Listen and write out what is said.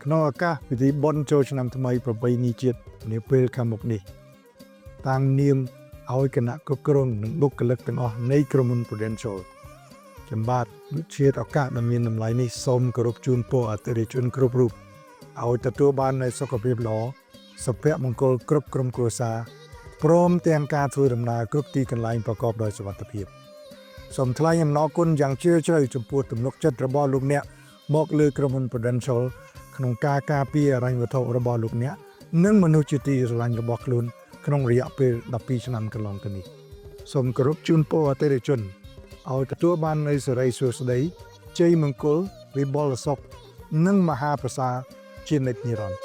ក្នុងឱកាសពិធីបុណ្យចូលឆ្នាំថ្មីប្រពៃណីជាតិនាពេលខាងមុខនេះតាំងនាមឲ្យគណៈគ្រប់គ្រងនិងបុគ្គលិកទាំងអស់នៃក្រុមហ៊ុន Prudential ខ្ញុំបាទជាឱកាសដ៏មានតម្លៃនេះសូមគោរពជូនពរអតិថិជនគ្រប់រូបឲ្យទទួលបាននូវសុខភាពល្អសុភមង្គលគ្រប់ក្រុមគ្រួសារព្រមទាំងការធ្វើដំណើរគ្រប់ទីកន្លែងប្រកបដោយសុវត្ថិភាពសូមថ្លែងអំណរគុណយ៉ាងជ្រាលជ្រៅចំពោះទំនុកចិត្តរបស់លោកអ្នកមកលើក្រុមហ៊ុន Prudential ក្នុងការការពារហិរញ្ញវត្ថុរបស់លោកអ្នកនិងមនុស្សជាទីស្រឡាញ់របស់ខ្លួនក្នុងរយៈពេល12ឆ្នាំកន្លងទៅនេះសូមគោរពជូនពរអតិថិជន ឲ្យទទួលបាននូវសិរីសួស្តីជ័យមង្គលវិបុលសុខនិងមហាប្រសាទជានិច្ចនិរន្តរ៍។